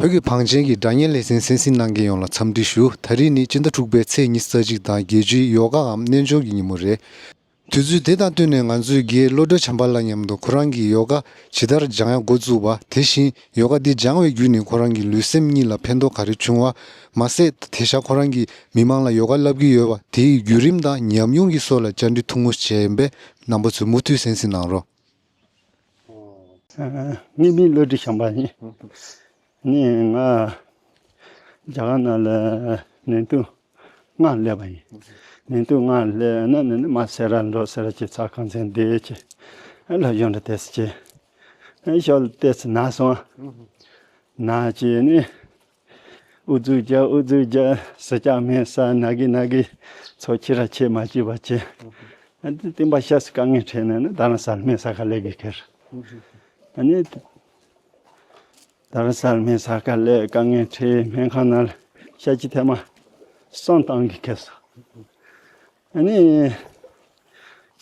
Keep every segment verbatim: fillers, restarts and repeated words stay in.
བོད་ཀྱི་བང་ཆེན་གྱི་སྒྲ་སྙན་ལེ་ཚན་གསན་གཟིགས་གནང་མཁན་ཡོངས་ལ་འཚམས་འདྲི་ཞུ། ད་རེས་ནི་སྤྱི་ཟླ་དྲུག་པའི་ཚེས་ཉི་ཤུ་རྩ་གཅིག་དང་བརྒྱད་ཅུའི་ཡོ་གའམ་རྣལ་འབྱོར་གྱི་ཉིན་མོ་རེད། དུས་ཚོད་དེ་དང་བསྟུན་ནས་ང་ཚོའི་རྒན་བློ་གྲོས་བྱམས་པ་ལགས་མཉམ་དུ་ཁོ་རང་གིས་ཡོ་ག་ཇི་ལྟར་སྦྱང་ཡག་འགོ་བཙུགས་པ། དེ་བཞིན་ཡོ་ག་འདི་སྦྱང་བའི་བརྒྱུད་ནས་ཁོ་རང་གི་ལུས་སེམས་གཉིས་ལ་ཕན་ཐོགས་ག་རེ་བྱུང་བ། མ་ཟད་དེང་སང་ཁོ་རང་གིས་མི་མང་ལ་ཡོ་ག་བསླབ་ཀྱི་ཡོད་པ། དེའི་བརྒྱུད་རིམ་དང་ཉམས་མྱོང་གི་སོགས་ལ་བཅར་འདྲི་ཐུང་ངུ་བྱས་པས། རྣམ་པ་ཚོས་མུ་མཐུད་གསན་གཟིགས་གནང་རོགས། ངའི་མིང་བློ་གྲོས་བྱམས་པ་ཡིན། ནི་ང་རྒྱ་གར་ནང་ལ་ཉིས་སྟོང་ལྔ་སླེབས་པ་ཡིན། ཉིས་སྟོང་ལྔ་སླེབས་ན་ནི་མ་སེ་ར་འགྲོ། སེ་ར་བྱས་ཚ་ཁང་ཚན་བསྡད་བྱས་སློབ་སྦྱོང་འདྲ་ཏོག་ཙམ་བྱས། ཞོར་ལ་ཏོག་ཙམ་ན་སོང་། ན་བྱས་ནི་ཨུ་ཚུགས་རྒྱག་ཨུ་ཚུགས་རྒྱག་ཟས་རྒྱག་སྨན་ཟ། ན་གི་ན་གི་ཚོ་ཁྱི་ར་ཆེ་མ་སྐྱིད་པ་བྱས། ཨ་ནི་སྟོན་པ་ཤ་སི་དཀའ་ངལ་འཕྲད་ནས་ནི་རྡ་རམ་ས་ལ་སྨན་ཟ་ག་སླེབས་ཀྱི་ཁེར། ཨ་ནི་རྡ་རམ་ས་ལ་སྨན་ཟ་ག་སླེབས། དཀའ་ངལ་འཕྲད། སྨན་ཁང་ནང་ལ་ཤ་ཁྱི་ཐེངས་མ་གསུམ་བཏང་གི་ཁེར་སོང་། ཨ་ནི་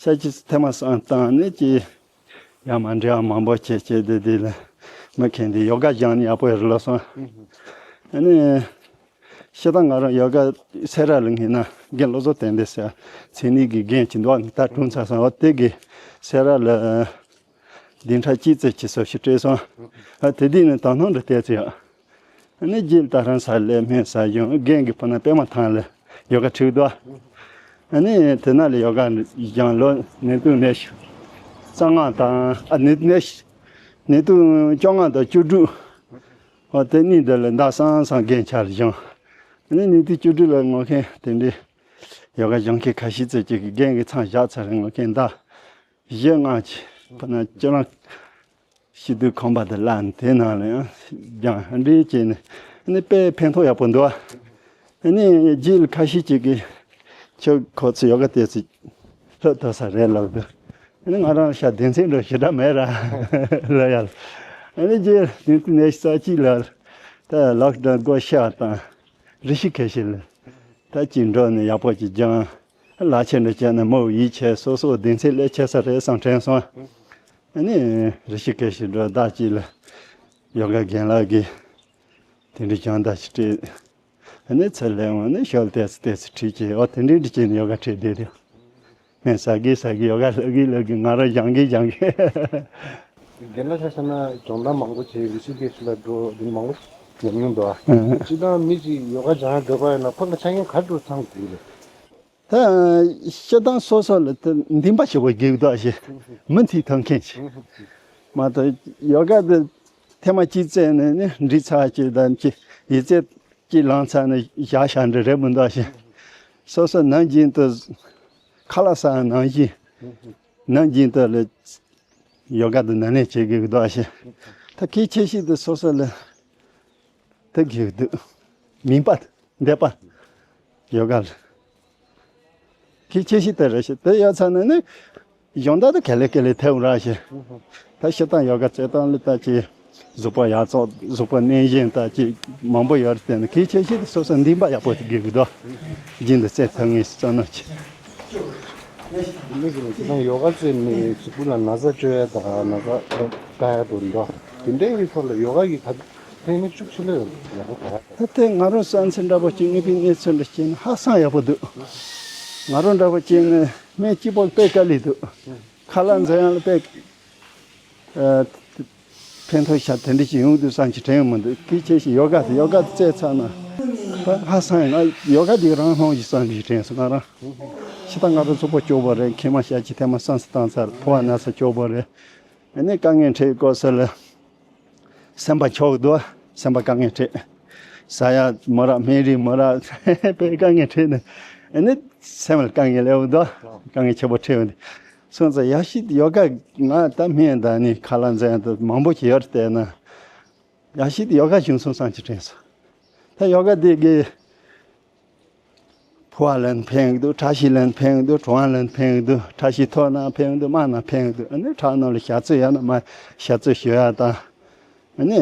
ཤ་ཁྱི་ཐེངས་མ་གསུམ་བཏང་ནས་ཀྱི་ཡང་མ་འབྲེལ་བ་མང་པོ་བྱས་བྱས་དེ་དེ་ལ་མི་ཁེངས་དེ་ཡོ་ག་སྦྱང་ནས་ཡག་པོ་ཡོད་རེད་ལབ་སོང་། ཨ་ནི་ཤི་ད་ང་རང་ཡོ་ག་སེ་ར་ལ་ངེས་ན་རྒན་བློ་བཟང་དོན་ལྡན་ཟེར་མཚན་ནི་གི་རྒན་གྱི་འདུག་ད་གྲོངས་ཚར་སོང་། འོ་དེ་གི་སེ་ར་ལ་བདུན་ཕྲག་གཅིག་ཙམ་གྱི་ཟུར་ཞིག་སྤྲད་སོང་། ཨ་དེ་དུས་ནས་ད་ནང་འགྲོ་བལྟས་ཚེ་ཡང་། ཨ་ནི་རྗེས་ད་རང་ས་ལས་སྨན་ཟ་བྱུང་། རྒན་གྱི་བུ་ན་པད་མ་ཐང་ལ་ཡོ་ག་ཁྲིད་འདུག་ཨ་ནི་དེ་ན་ལ་ཡོ་ག་སྦྱང་ལོ་ཉིས་སྟོང་ནས་རྩ་ལྔ་དང་ཨ་ནི་ནས་ཉིས་སྟོང་བཅོ་ལྔ་དང་བཅུ་དྲུག་འོ་དེ་གཉིས་འདི་ལ་ཟླ་གསུམ་ཙམ་རྒན་ཆ་ལ་བཞེངས། ཨ་ནི་ཉིས་སྟོང་བཅུ་དྲུག་ལ་ངོ་མཁན་དེ་འདྲའི་ཡོ་ག་སྦྱང་མཁན་ཁ་ཤས་ཙམ་ཅིག་གིས་རྒན་གྱི་མཚམས་བཞག་ཚར་རེད། ངོ་མཁན་ཟླ་བཞི་ལྔ་ཅིག་བུ་ན་ཁྱེད་རང་སྐྱིད་སྡུག་ཁང་པ་དེ་ལ་དེ་ནང་ལ་ཡང་སྦྱང་འདྲེས་བྱས་ནས་ཨ་ནི་དཔེ་ཕན་ཐོགས་ཡག་པོ་འདུག་ཨ་ནི་རྗེས་ལ་ཁ་ཤས་ཅིག་གིས་ཁྱོད་ཁོ་ཚོ་ཡོ་ག་ཏོག་ཙམ་སློབ་ཐུབ་ས་རེད་ལབ་འདུག་ཨ་ནི་ང་རང་ཤ་སྡེ་ཚན་འགྲོ་ཞེ་དྲག་མེད་ར་ལབ་ཡ། ཨ་ནི་རྗེས་ལ་དེ་ནས་ས་གཅིག་ལ་ད་ལག་འདྲ་སྒོ་ཤ་དང་རི་ཤི་ཁ་ཤས་ལ་ད་ཅིག་འགྲོ་ནས་ཡག་པོ་ཅིག་སྦྱང་། ལག་ཁྱེར་འདྲ་བྱས་ནས་མོ་ཡིད་ཆེས་སོ་སོ་སྡེ་ཚན་སླེབས་ཆེ་ས་རེད་བསམ་དྲན་སོང་། ཨ་ནི་རི་ཤི་ཁ་ཤས་འགྲོ་ཟླ་གཅིག་ལ་ཡོ་ག་རྒན་ལགས་ཀྱིས་དེ་འདྲ་སྦྱང་ཟླ་ཞིག་སྤྲད། ཨ་ནི་ཚེ་ལས་འོང་ནས་ཞོར་ཏོག་ཙམ་ཏོག་ཙམ་ཁྲིད་ཀྱི་འོ་དེ་འདྲ་འདྲ་བྱས་ནས་ཡོ་ག་ཁྲིད་བསྡད་དེ། ངས་ཟ་གི་ཟ་གི་ཡོ་ག་ལབ་གི་ལབ་གི་ང་རང་སྦྱང་གི་སྦྱང་གི་རྒན་ལགས་ཆ་བཞག་ན་སྦྱོང་བརྡར་མང་པོ་བྱས་རི་ཤི་ཀེ་ཤི་ལ་འགྲོ་འདི་མང་པོ་ཉམས་མྱོང་འདུག་ཨ། ཨ། སྤྱིར་བཏང་མི་ཞིག་ཡོ་ག་སྦྱང་ཡ་འདོད་པ་ཡོད་ན་ཁོ་ལ་ཆ་རྐྱེན་ག་རེ་ཚང་དགོས་རེད། ད་སྤྱིར་བཏང་སོ་སོ་ལ་ད་འདུན་པ་ཞེ་པོ་དགོས་འདུག་ཨ་ཞེ། མུ་མཐུད་ཐོན་མཁན་ཞིག་མ་གཏོགས་ཡོ་ག་དེ་ཐེངས་མ་གཅིག་བཙལ་ནས་ནི་འགྲིག་ཚར་ཅིག་དང་ཅིག་ཡིག་ཚད་ཅིག་ལངས་ཚར་ནས་བཞག་བཞག་འདྲ་རེད་མི་འདུག་ཨ་ཞེ། སོ་སོ་ནམ་རྒྱུན་དུ་ཁ་ལག་ཟ་ནང་བཞིན་ནམ་རྒྱུན་དུ་ལ་ཡོ་ག་དེ་ནན་ཏན་བྱེད་དགོས་ཀྱི་འདུག་ཨ་ཞེ། ད་གལ་ཆེ་ཤོས་དེ་སོ་སོ་ལ་དེ་དགོས་ཀྱི་འདུག་མིན་པ་འདོད་པ་ཡོ་ག་ལ་གལ་ཆེ་ཤོས་དེ་རེད་ཞེ། དེ་ཡོད་ཚར་ན་ནི་སྦྱོང་བརྡར་དེ་ག་ལེ་ག་ལེ་ཐེབས་ར་ཞེ། ད་སྤྱིར་བཏང་ཡོ་ག་རྩེད་སྟངས་ལ་ད་ཅིག་གཟུགས་པོ་ཡག་བཙོག་གཟུགས་པོ་རྣམ་གཞན་ད་ཅིག་མང་པོ་ཡོད་རེད་དེ་ནི་གལ་ཆེ་ཤོས་དེ་སོ་སོ་འདུན་པ་ཡག་པོ་དེ་དགོས་ཀྱི་འདུག་རྒྱུན་དུ་རྩེད་ཐུབ་ངེས་སུ་བརྩོན་གནང་བྱེད། དེ་ནས་ཁྱེད་རང་ཡོ་ག་རྩེད་ནས་གཟུགས་པོ་ལ་ན་ཚ་བཅོས་ཡ་དང་ན་ཚ་བཀག་ཡ་དང་འདྲ། དེ་འདྲའི་ཐོག་ལ་ཡོ་ག་གི་ད་ཕན་ནུས་ཤུགས་ཆེ་ལོས་ཡོད་རེད་ད། ད་ལྟའི་ང་རང་བསམ་ཚུལ་འདྲ་པོ་ཅིག་དངོས་པོའི་གནས་ཚུལ་འདྲ་བྱས་ན་ཧ་སང་ཡག་པོ་འདུག་ང་རང་འདྲ་པོ་བྱས་ན་སྨན་གཅིག་པོ་དཔེ་དཀའ་ལས་འདུག་ཁ་ལག་འཛིན་ཡ་ལ་དཔེ། ཨ། ཕན་ཐོགས་ཤ་དེ་འདྲ་ཞིག་ཡོང་དུས་བསམ་གྱི་དྲན་ཡོང་མི་འདུག་གལ་ཆེ་ཤོས་ཡོ་ག་དེ་ཡོ་ག་དེ་རྩེད་ཚར་ན། ད་ཧ་སང་ཡང་ང་ཡོ་ག་དེ་རང་སློང་ཞིག་བསམ་གྱི་དྲན་སོང་ང་རང་། ཤི་ད་ང་རང་གཟུགས་པོ་སྐྱོ་པོ་རེད། མཁལ་མ་ཤ་གཅིག་ཐེངས་མ་གསུམ་ཙམ་བཏང་ཚར། ཕོ་བ་ན་ཚ་སྐྱོ་པོ་རེད། ཨ་ནི་དཀའ་ངལ་འཕྲད་སྐབས་སུ་ལ། སེམས་པ་འཁྱོག་འདུག་སེམས་པ་དཀའ་ངལ་འཕྲད། ཟ་ཡ་མི་རག་སྨན་རིན་མི་རག་དཔེ་དཀའ་ངལ་འཕྲད་ནས། ཨ་ནི་སེམས་ལ་དཀའ་ངལ་སླེབས་འདུག་དཀའ་ངལ་ཆེན་པོ་འཕྲད་འདུག་སོང་ཙང་ཡ་ཤི་ཡོ་ག་ང་ད་སྨན་དང་ནི་ཁ་ལག་འཛིན་དུ་མང་པོ་ཞིག་ཡོད་རེད་བལྟས་ན། ཡ་ཤི་ཡོ་ག་བྱུང་སོང་བསམ་གྱི་དྲན་སོང་། ད་ཡོ་ག་དེ་གི་ཕོ་བ་ལ་ཕན་གི་འདུག་ཁྲག་ཤེད་ལ་ཕན་གི་འདུག་གྲང་བ་ལ་ཕན་གི་འདུག་ཁྲག་ཤེད་མཐོ་ན་ཕན་གི་འདུག་དམའ་ན་ཕན་གི་འདུག་ཨ་ནི་ཁྲག་ནང་ལ་ཞ་ཚོས་ཡོད་ན་མར་ཞ་ཚོས་གཞོལ་ཡ་དང་། ཨ་ནི་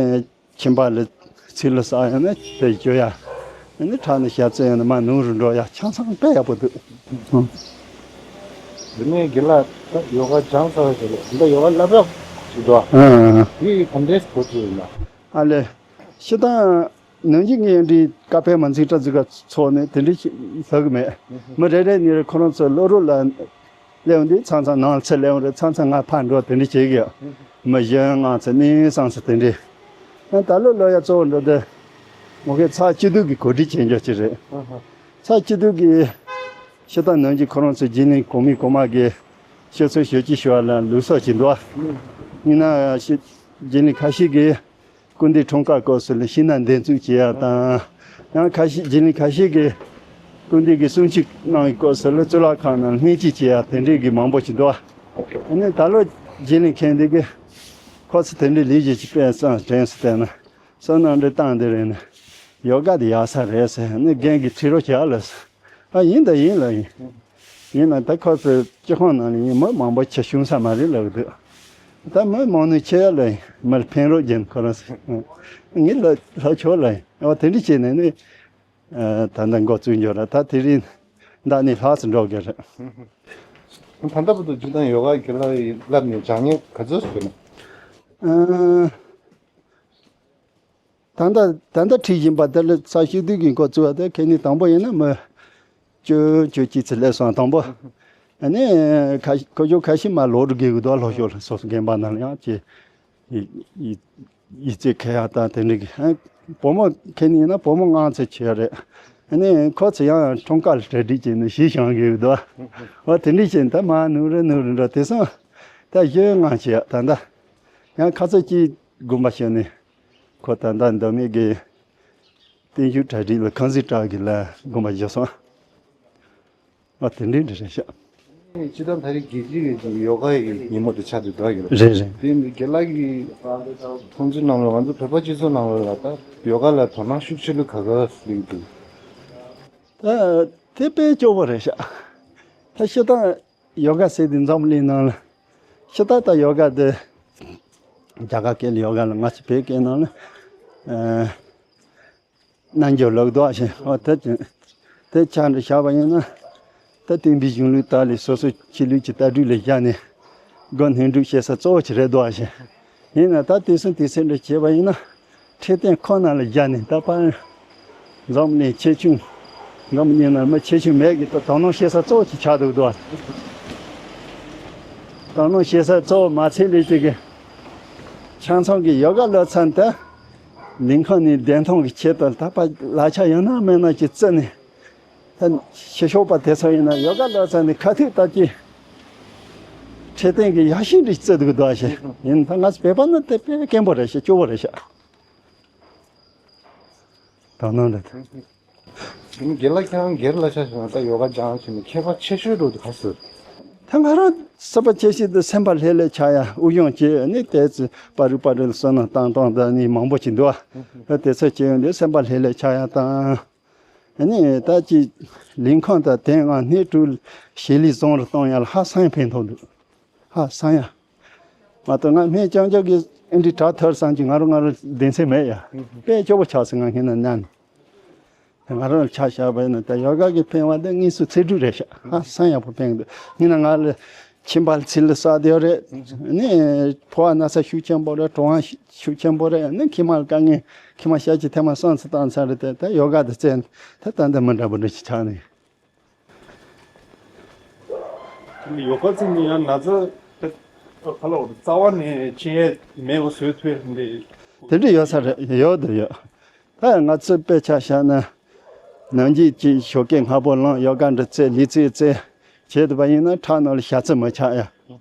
མཆིན་པ་ལ་ཚིལ་ལ་བསགས་ཡོད་ན་དེ་གཞོལ་ཡ། ཨ་ནི་ཁྲག་ནང་ཞ་ཚོས་ཡོད་ན་མར་ནུར་རུ་འགྲོ་ཡ་ཆ་ཚང་དཔེ་ཡག་པོ་འདུག་དེ་ནས་རྒན་ལགས་ད་ཡོ་ག་སྦྱངས་ཚར་བ་ཞིག་ལ་ད་ཡོ་ག་བསླབ་ཡག་ཞིག་འདུག་ཨ། དེ་ག་འདྲས་གོ་ཚོད་ཡིན་ན། ཨ་ལས། སྤྱིར་བཏང་ནམ་རྒྱུན་ངས་འདི་ཀ་ཕེ་མ་འཛིན་གྲྭ་འཛིན་ག་ཚོགས་ནས་དེ་འདྲ་ཞིག་ལྷག་གི་མེད། མི་རེ་རེ་ནས་ཁོ་རང་ཚོ་སློབ་རོགས་ལ་སླེབས་འདི་མཚམས་མཚམས་ནང་ཚུར་སླེབས་རེད། མཚམས་མཚམས་ང་ཕར་འགྲོ་དེ་འདྲ་བྱེད་གི་ཡོད། མི་གཞན་ང་ཚོ་གནས་སང་ཚོ་དེ་འདྲ། ཡང་ད་ལོ་སློབ་ཡ་གཙོ་བོ་འགྲོ་དེ་ངོ་ཁའི་ཚགས་སྐྱིད་སྡུག་གི་གོ་སྒྲིག་བྱེད་འཇོག་ཅིག་རེད། ཚགས་སྐྱིད་སྡུག་གི་སྤྱིར་བཏང་ནམ་རྒྱུན་ཁོ་རང་ཚོ་རྒྱུན་ལས་གོང་མའི་གོང་མ་གི་ཤོད་ཚོད་ཤོད་ཀྱི་ཞུ་བ་ལ་ལུགས་སྲོལ་ཅིག་འདུག་ཡིན་ན་ཤི་རྒྱུན་ལས་ཁ་ཤས་ཀྱིས་སྐུལ་འདེད་ཁྲོམ་སྐོར་སྐོར་སུ་ལ་ཤིང་ནགས་འདེབས་འཛུགས་བྱེད་ཡ་དང་། ཡང་ཁ་ཤས་རྒྱུན་ལས་ཁ་ཤས་ཀྱིས་སྐུལ་འདེད་ཀྱི་གསུང་ཆོས་གནང་བའི་སྐོར་སུ་ལ་གཙུག་ལག་ཁང་ནང་སྨན་བཅོས་བྱེད་ཡ་དེ་འདྲས་ཀྱི་མང་པོ་ཞིག་འདུག་ཨ་ནི་ད་ལོ་རྒྱུན་ལས་མཁན་འདི་གིས་ཁོ་ཚོ་དེ་འདྲས་ལས་བྱེད་ཀྱི་དཔེ་བསམ་དྲན་སུ་བལྟས་ན་བསོད་ནམས་འདྲ་བཏང་དེ་རེད་ན་ཡོ་ག་དེ་ཡག་ས་རེད་ཟེར་ནས་རྒན་གྱིས་ཁྲིད་རོགས་བྱས་ལ་ཟེར། ཨ་ཡིན་ད་ཡིན་ལ་ཡིན། ཡིན་ན་ད་ཁོ་ཚོའི་སྤྱི་ཁོངས་ནང་ལ་ཡིན་མི་མང་པོ་ཆེ་ཤོང་ས་མ་རེད་ལབ་འདུག་ད་མི་མང་ནི་ཆེ་ཡ་ལ་ཡིན་མར་ཕན་རོགས་རྒྱན་ཁོ་རང་ཟེར། ངས་ལ་ལྷ་ཆོག་ལ་ཡིན་ཨ་དེ་འདྲ་བྱས་ནས་ནི། ད་ལྟ་འགོ་བཙུགས་འགྱོ་ར་ད་དེ་རིང་ཟླ་ནས་ལྷག་ཙམ་འགྲོ་གི་རེད། ད་ལྟ་བར་དུ་སྤྱིར་བཏང་ཡོ་ག་གི་ལ་བསླབ་ནས་སྦྱང་མཁན་ག་ཚོད་ཟེར་ན། ད་ལྟ་ད་ལྟ་ཁྲིད་བཞིན་པ་དེ་ལ་ས་ཞིག་དུས་ཀྱི་འགོ་བཙུགས་པ་དེ་ཁེ་ནི་དང་པོ་ཡིན་ན་མི་བཅུ་བཅུ་གཅིག་ཙམ་སླེབས་སོང་དང་པོ། ཨ་ནི་ཁ་ཁོ་ཚོ་ཁ་ཤས་མ་ལོག་འགྲོ་གི་འདུག་ལྷོ་ཕྱོགས་ལ་སོ་སོ་དགོན་པ་ནང་ལ་ཡང་ཅི་ཡིག་ཡིག་ཡིག་ཚད་ཁེ་ཡ་དང་དེ་འདྲ་གི་བུ་མོ་ཁེ་ནི་ཡིན་ན་བུ་མོ་ལྔ་ཙམ་ཆེ་རེད། ཨ་ནི་ཁོ་ཚོ་ཡང་ཁྲོམ་ཁ་ལ་གྲ་སྒྲིག་བྱས་ནས་གཞས་བཞེངས་གི་འདུག་འོ་དེ་འདྲ་བྱས་ད་མ་ནུབ་རེ་ནུབ་རེ་འགྲོ་དེང་སང་ད་གཞས་ངང་བྱས་ད་ད། ཡང་ཁ་ཚ་གཅིག་དགོངས་པ་བཞེས་ནས་ཁོ་ད་ལྟ་མདོ་སྨད་ཀྱི་བརྟན་བཞུགས་གྲ་སྒྲིག་ལ་ཁང་ཟིག་བྲག་གི་ལ་དགོངས་པ་བཞེས་སོང་། ཨ་དེ་འདྲའི་འདྲ་རེད་ཤག་སྤྱིར་བཏང་ད་རེས་རྒྱལ་སྤྱི་གི་ཡོ་ག་ཡི་ཉིན་མོ་དེ་ཆགས་བསྡད་ཡོད་རེད། རེད་རེད། དེ་ནི་རྒན་ལགས་ཀྱི་མཐོང་ཚུལ་ནང་ལ་ང་ཚོ་བོད་པ་སྤྱི་ཚོགས་ནང་ལ་ད་ཡོ་ག་ལ་དོ་སྣང་ཤུགས་ཆེ་ལུགས་ག་ག་སླེབས་འདུག་ད་དེ་དཔེ་སྐྱོ་པོ་རེད་ཤག་ད་སྤྱིར་བཏང་ཡོ་ག་ཟེར་དེ་འཛམ་གླིང་ནང་ལ་ཕྱི་ལྟར་ད་ཡོ་ག་དེ་རྒྱ་གར་སྐད་ལ་ཡོ་ག་ལ་ང་ཚོ་བོད་སྐད་ནང་ལ་ཨ་རྣལ་འབྱོར་ལག་བཟློག་ཞེས་ཨོ་དེ་དེ་ཆ་འདྲ་བཞག་པ་ཡིན་ན་ད་བསྟན་པའི་གཞུང་ལུགས་ལྟར་ལས་སོ་སོ་ཆོས་ལུགས་ཀྱི་ལྟ་གྲུབ་ལ་བཞག་ནས་སྒོ་སྣོན་སྒྲུབ་བྱེད་ས་གཙོ་བོ་ཅིག་རེད་འདུག་ཞེས། ཡིན་ན་ད་དེ་སོང་དེ་སེམས་འདྲ་བྱས་པ་ཡིན་ན་འཕྲོད་བསྟེན་ཁོ་ན་ལ་སྦྱར་ནས་ད་པར་འཛམ་གླིང་ཆེ་ཆུང་འཛམ་གླིང་ན་མི་ཆེ་ཆུང་མེད་ཀྱི་ད་དོ་སྣང་བྱེད་ས་གཙོ་བོ་ཅིག་ཆགས་འདུག་དོ། དོ་སྣང་བྱེད་ས་གཙོ་བོ་མ་ཚད་ལས་ཅིག་གི་ཆང་ཚང་གི་ཡོ་ག་སློབ་ཚན་དེ་ལིང་ཁང་ནས་བདེན་མཐོང་གི་ཆེད་དུ་ད་པར་ལག་ཆ་ཡང་ན་མེད་ན་ཅིག་བརྩི་ནས། ད་ཕྱི་ཕྱོགས་པ་དེ་ཚོ་ཡིན་ན་ཡོ་ག་སློབ་ཚན་ནི་ཁ་ཐུག་ལྟ་ཅི། འཕྲོད་བསྟེན་གྱི་ཡག་ཤོས་འདྲ་བརྩི་འདུག་དོ་ཞེས་ཡིན་ད་ང་ཚོ་བོད་པ་ནི་དེ་དཔེ་སྐྱེན་པོ་རེད་ཤག་སྐྱོ་བོ་རེད་ཤག་དོ་སྣང་རེད། དེ་ནི་དགེ་ལགས་ཁྱེད་རང་སྒེར་ལ་ཆ་བཞག་ན་ད་ཡོ་ག་སྦྱང་བྱས་ནས་ཁྱད་པར་ཆེ་ཤོས་འགྲོ་དུས་ག་ཟེར། ད་ང་རང་སེམས་པ་ཆེ་ཤོས་དེ་སེམས་པ་ལྷོད་ལྷོད་ཆགས་ཡ་དབུགས་དབྱུང་བྱས་ནས་དེ་ཚོ་པ་རུ་པ་རུ་ལ་བསོད་ནམས་བཏང་སྟངས་དང་ནི་མང་པོ་ཞིག་འདུག་ཨ། དེ་ཚོ་བྱས་ཡོང་དུས་སེམས་པ་ལྷོད་ལྷོད་ཆགས་ཡ་དང་། ཨ་ནི་ད་ཅི་ལིང་ཁང་དང་དེ་ང་སྣེ་དྲུག་ཞི་ལུས་བཟང་རུ་གཏོང་ཡ་ལ་ཧ་སང་ཡ་ཕན་ཐོགས་འདུག་ཧ་སང་ཡ། མ་གཏོགས་ང་སྨན་རྐྱང་རྐྱང་གི་ཨེ་འདྲི་དྲག་ཐར་སང་གི་ང་རང་ང་རང་སྡེ་ཚན་མེད་ཡ། དཔེ་སྐྱོ་པོ་ཆགས་སོང་ང་སྔན་ན་ཉན། ང་རང་ལ་ཆ་བཞག་པ་ཡིན་ན་ད་ཡོ་ག་གི་ཕན་པ་དེ་དངོས་སུ་ཚེ་སྒྲུབ་རེད་ཤག་ཧ་སང་ཡག་པོ་ཕན་གི་འདུག་སྔན་ན་ང་ལ་མཆིན་པ་ལ་ཚིལ་ལ་བསགས་བསྡད་ཡོད་རེད། ནི་ཕོ་བ་ན་ཚ་ཤུགས་ཆེན་པོ་རེད། གྲང་བ་ཤུགས་ཆེན་པོ་རེད། ནི་མཆིལ་མ་ལ་དཀའ་ངལ་མཆིལ་མ་ཞལ་གྱི་ཐེངས་མ་གསུམ་ཙམ་བཏང་ཚར་རེད་དེ་ད་ཡོ་ག་དེ་བཙལ་ད་ད་འདི་མི་འདྲ་པོ་འདྲ་ཞིག་ཆགས་ནས། ཡོ་ག་ཚོ་ནི་ཡང་ན་ཚ་དེ་ག་ལ་འོ་རྩ་བ་ནས་ཕྱིན་ཡས་མེད་པ་བཟོས་ཐུབ་ཡས་འདི། དེ་འདྲ་ཡོད་ས་རེད། ཡོད་དུ་ཡོད། ད་ང་ཚོའི་དཔེ་ཆ་བཞག་ན། ནམ་རྒྱུན་གྱི་ཞོགས་ཀས་སྔ་པོ་ལངས་ཡོ་ག་འདྲ་རྩེ་ལུས་རྩལ་རྩེ། བྱས་ཐུབ་པ་ཡིན་ན་ཁྲག་ནང་ལ་ཞ་རྩི་མི་ཆགས་ཡ།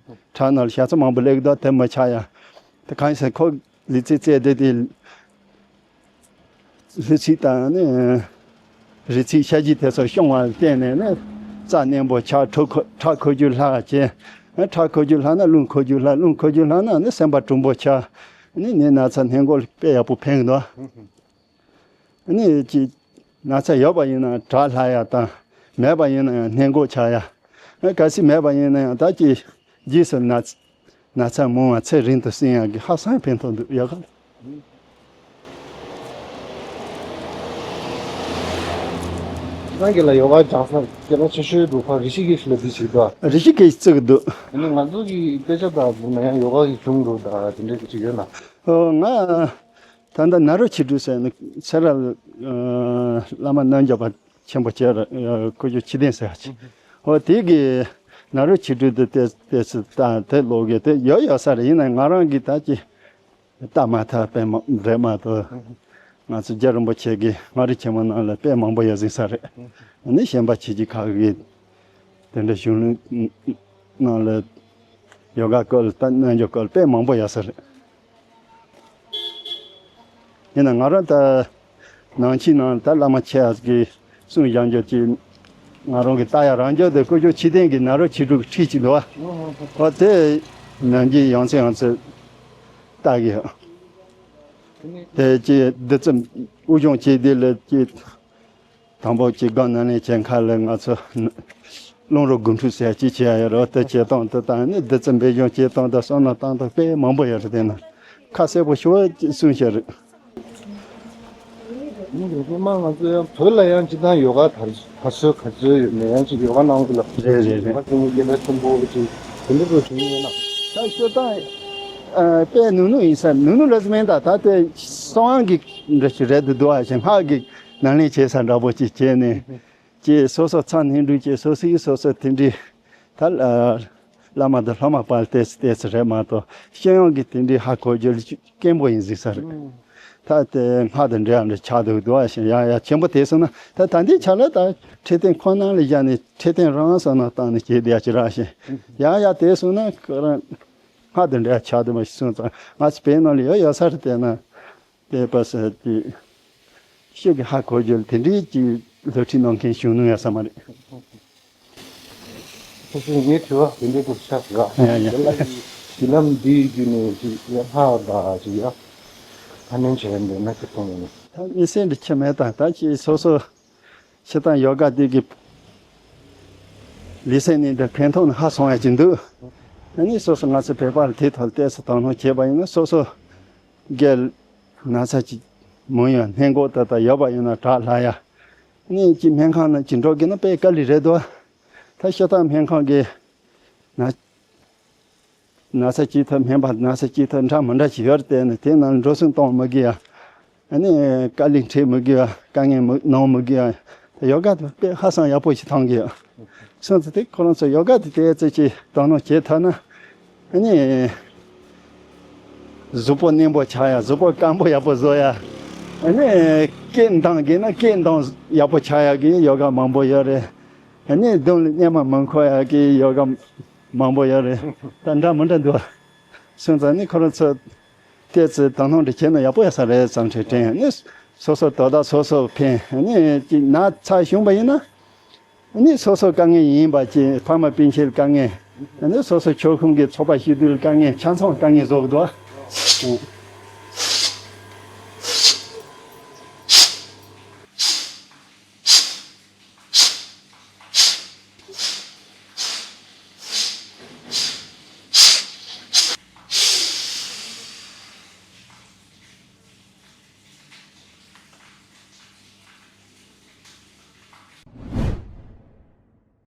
ཁྲག་ནང་ལ་ཞ་རྩི་མང་པོ་སླེབས་འདུག་དེ་མི་ཆགས་ཡ། དེ་གང་ཡིན་ཟེར་ཁོ་ལུས་རྩལ་རྩེ་བསྡད་དེ། ལྷུ་ཚིགས་དང་ནི། རི་ཚིགས་ཤ་རྒྱུས་དེ་ཚོ་སྐྱོང་བར་བརྟེན་ནས་ནི། རྩ་ནན་པོ་ཆགས་ཁྲག་འཁོལ་རྒྱུ་ལྷག་བྱས། ཁྲག་འཁོལ་རྒྱུ་ལྷག་ན་རླུང་འཁོལ་རྒྱུ་ལྷག་རླུང་འཁོལ་རྒྱུ་ལྷག་ན་ནི་སེམས་པ་གྲུང་པོ་ཆགས། ནི་ནི་ན་ཚ་སྔོན་འགོག་ལ་དཔེ་ཡག་པོ་ཕན་གི་འདུག་ནི་ཅི། ན་ཚ་ཡོད་པ་ཡིན་ན་དྲག་ལྷག་ཡ་དང་། མེད་པ་ཡིན་ན་ཡང་སྔོན་འགོག་ཆགས་ཡ། གལ་སྲིད་མེད་པ་ཡིན་ན་ཡང་ད་ཅི། རྗེས་སུ་ན་ཚ། ན་ཚ་མང་བ་ཚེ་རིང་དུ་བསྲིང་ཡག་གི་ཧ་སང་ཕན་ཐོགས་འདུག་ཡོ་ག་ལ། རང་གི་ལ་ཡོ་ག་སྦྱང་ས་སྐད་གྲགས་ཆེ་ཤོས་འདུག་ཁ་རི་ཤི་ཀེཤ་ལ་འདི་ཞིག་འདུག་རི་ཤི་ཀེཤ་བརྩི་གི་འདུག་ཨ་ནི་ང་ཚོ་གི་དཔེ་ཆ་དག་བུ་ན་ཡང་ཡོ་ག་གི་གཞུང་འདུག་ད་དེ་འདྲ་གི་ཅིག་ཡོད་ན། ཨོ་ང་ ད་ལྟ་ནཱ་རོ་ཆོས་དྲུག་ཟེར་ནི་སེ་ར་བླ་མ་རྣལ་འབྱོར་པ་ཆེན་པོ་བྱས་ར་སྐུ་ཞབས་ཆོས་ལྡན་ཟེར་ཡ་ཅིག་ཨོ་དེ་གི་ནཱ་རོ་ཆོས་དྲུག་དེ་ཏོག་ཙམ་ད་དེ་ལོག་གི་དེ་ཡོད་ཡོད་ས་རེད། ཡིན་ན་ང་རང་གི་ད་ཅི་ལྟ་མ་ཐག་དཔེ་མ་རེད་མ་གཏོགས། ང་ཚོ་རྒྱལ་བ་རིན་པོ་ཆེ་གི་མངའ་རིས་ཆེན་མོ་ནང་ལ་དཔེ་མང་པོ་ཡོད་ཟིན་ས་རེད། ཨ་ནི་གཞན་པ་ཆོས་བརྒྱུད་ཁག་གི་དེ་འདྲ་གཞུང་ལུགས་ནང་ལ་ཡོ་ག་སྐོར་ད་རྣལ་འབྱོར་སྐོར་དཔེ་མང་པོ་ཡོད་ས་རེད། ཡིན་ན་ང་རང་ད་ནང་ཆོས་ནང་ད་བླ་མ་ཆེ་བ་གི་གསུང་བཞག་རྒྱུ་ཅིག་ང་རང་གི་ལྟ་ཡ་རང་རྒྱུ་དེ་སྐུ་ཞབས་ཆོས་ལྡན་གྱི་ནཱ་རོ་ཆོས་དྲུག་གི་ཁྲིད་ཅིག་འདུག་བ། ཨོ་དེ་ནམ་རྒྱུན་ཡང་ཚེ་ཡང་ཚེ་ལྟ་གི་ཡོད། དེ་ཅི་འདི་ཙམ་དབུ་སྦྱོང་བྱས་དེ་ལ་ཅི་དང་པོ་ཅི་སྒོམ་ནང་ལས་བྱེད་མཁན་ལ་ང་ཚོ་རླུང་རོ་དགུ་ཕྲུག་ཟེར་ཅི་བྱེད་ཡ་ཡོད་རོ། དེ་བྱེད་སྟངས་དེ་དང་ནི་འདི་ཙམ་འབད་སྦྱོང་བྱེད་སྟངས་དང་བསམ་བློ་བཏང་སྟངས་དཔེ་མང་པོ་ཡོད་རེད། དེ་ན་ཁ་གསལ་པོ་ཞུ་བ་གསུང་བཤད་རེད། ངས་ང་ཚོ་ཡང་བོད་ལ་ཡང་ཅི་ད་ཡོ་ག་དར་དར་སྲོལ་ག་ཚོད་ཡོད་མེད་ཡང་ཅིག་ཡོ་ག་ནང་དུ་ལ་རེད་རེད་རེད། ཡོ་ག་ཅུང་གི་ལ་ཆེན་པོ་ཅིག་དེ་འདྲ་པོ་བྱུང་ཡོད་ན། ད་ཤོད་སྟངས་ཨ་དཔེ་ནུ་ནུ་ཡིན་ས་ནུ་ནུ་ལ་ཟི་མེད་ད་ད་དེ་སོང་གི་འདྲ་ཞིག་རེད་འདུག་ཨ་ཞེ་སྔགས་ཀྱི་ནང་ལེན་བྱེད་ས་འདྲ་པོ་ཅིག་བྱས་ནས་ཅེས་སོ་སོ་ཚང་ནས་འདུག་ཅེས་སོ་སོའི་སོ་སོ་དེ་འདྲའི་ད་ཨ་བླ་མ་དང་སློབ་མ་བར་ཏེས་ཏེས་རེད་མ་གཏོགས་སྤྱི་ཡོངས་ཀྱི་དེ་འདྲའི་ཧ་གོ་རྒྱུ་ལ་སྐྱེན་པོ་ཡིན་ཟིག་ས་རེད། ད་དེ་སྔགས་དང་འབྲེལ་བ་འདྲ་ཆགས་འདུག་འདུག་ཨ་ཞེ་ཡ་ཡ་ཆེན་པོ་དེ་སོང་ན་ད་ད་འདི་ཆ་ལ་ད་འཕྲོད་བསྟེན་ཁོ་ན་ལ་བཞག་ནས་འཕྲོད་བསྟེན་རང་སོ་ན་བཏང་ནས་བྱེད་བསྡད་ཡ་ཅི་ར་ཞེ་ཡ་ཡ་དེ་སོང་ན་ཁོ་རང་སྔགས་དང་འབྲེལ་བ་ཆགས་འདུག་མ་ཞིག་སོང་ཙང་ང་ཚོ་བོད་ནང་ལ་ཡོད་ཡོད་ས་རེད། དེ་ན་དེ་པ་ས་དེ་ཤེས་ཀྱི་ཧ་གོ་རྒྱུ་དེ་འདྲའི་ཅིག་སློབ་ཁྲིད་གནང་མཁན་བྱུང་མྱོང་ཡོད་ས་མ་རེད། ཁོ་ཚོས་ངའི་དྲི་བ་དེ་འདྲའི་དུ་ཆགས་ཡ། ཡ་ཡ། དེ་ལ་གཞི་ལམ་འདིའི་བརྒྱུད་ནས་ཅིག་ཡ་ལྷག་དང་ཅིག་ཡ་ཕ་ནན་བྱས་འདི་ན་ཁྱེད་གཏོང་ཡོང་། ད་མི་སེམས་འདི་ཁྱད་མེད་དང་ད་ཅིག་སོ་སོ་ཤི་སྟངས་ཡོ་ག་འདི་གི་ལུས་སེམས་ནི་འདི་ཕན་ཐོགས་ནི་ཧ་སོང་ཡ་ཅིག་འདུག་ཨ་ནི་སོ་སོ་ང་ཚོ་བོད་པ་ལ་དེ་ཐོག་ལ་ཏོག་ཙམ་དོ་སྣང་བྱས་པ་ཡིན་ན་སོ་སོ་སྒེར་ན་ཚ་ཅིག་མང་ཡང་སྔོན་འགོག་ད་ལྟ་ཡོད་པ་ཡིན་ན་དྲག་སླ་ཡ། ནི་ཅི་སྨན་ཁང་ནང་ཅི་འགྲོ་དགོས་ན་དཔེ་དཀའ་ལས་རེད་དོ། ད་ཤ་སྟག་སྨན་ཁང་གི་ན་ན་ཚ་ཅི་ཐོག་སྨན་པ་ན་ཚ་ཅི་ཐོག་འདྲ་མི་འདྲ་ཅིག་ཡོད་རེད། དེ་ནི་དེ་ནང་འགྲོ་སོང་གཏོང་མི་དགོས་ཡ། ཨ་ནི་དཀའ་ལས་འཕྲད་མི་དགོས་ཡ། དཀའ་ངལ་མི་གནང་མི་དགོས་ཡ། ད་ཡོ་ག་དེ་དཔེ་ཧ་སང་ཡག་པོ་ཞིག་མཐོང་གི་ཡོད། སོང་ཙི་དེ་ཁོ་རང་ཚོ་ཡོ་ག་དེ་དེ་ཙི་ཅི་དོ་སྣང་བྱེད་ཐུབ་ན། ཨ་ནི། གཟུགས་པོ་ནེམ་པོ་ཆགས་ཡ། གཟུགས་པོ་སྐམ་པོ་ཡག་པོ་བཟོ་ཡ། ཨ་ནི། སྐད་འདང་གི་ན་སྐད་འདང་ཡག་པོ་ཆགས་ཡ་གི་ཡོ་ག་མང་པོ་ཡོད་རེད། ཨ་ནི་གདོང་ལ་གཉེར་མ་མི་འཁོར་ཡ་གི་ཡོ་ག་མང་པོ་ཡོད་རེད། ད་འདྲ་མི་འདྲ་འདུག་སོང་ཙང་ནི་ཁོ་རང་ཚོ་ཏོག་ཙམ་དོ་སྣང་འདྲ་བྱས་ན་ཡག་པོ་ཡོད་ས་རེད་བསམ་འཆར་དྲན། ཨ་ནི་སོ་སོ་དོ་བདག་སོ་སོ་ཕན། ཨ་ནི་ཅིག་ན་ཚ་བྱུང་བ་ཡིན་ན། ནི་སོ་སོ་དཀའ་ངལ་ཡིན་པ་ཅིག་ཕ་མ་སྤུན་མཆེད་དཀའ་ངལ། ནི་སོ་སོ་ཆོལ་ཁོངས་ཀྱི་ཚོགས་པ་སྐྱིད་སྡུག་དཀའ་ངལ་ཆ་ཚང་དཀའ་ངལ་བཟོ་གི་འདུག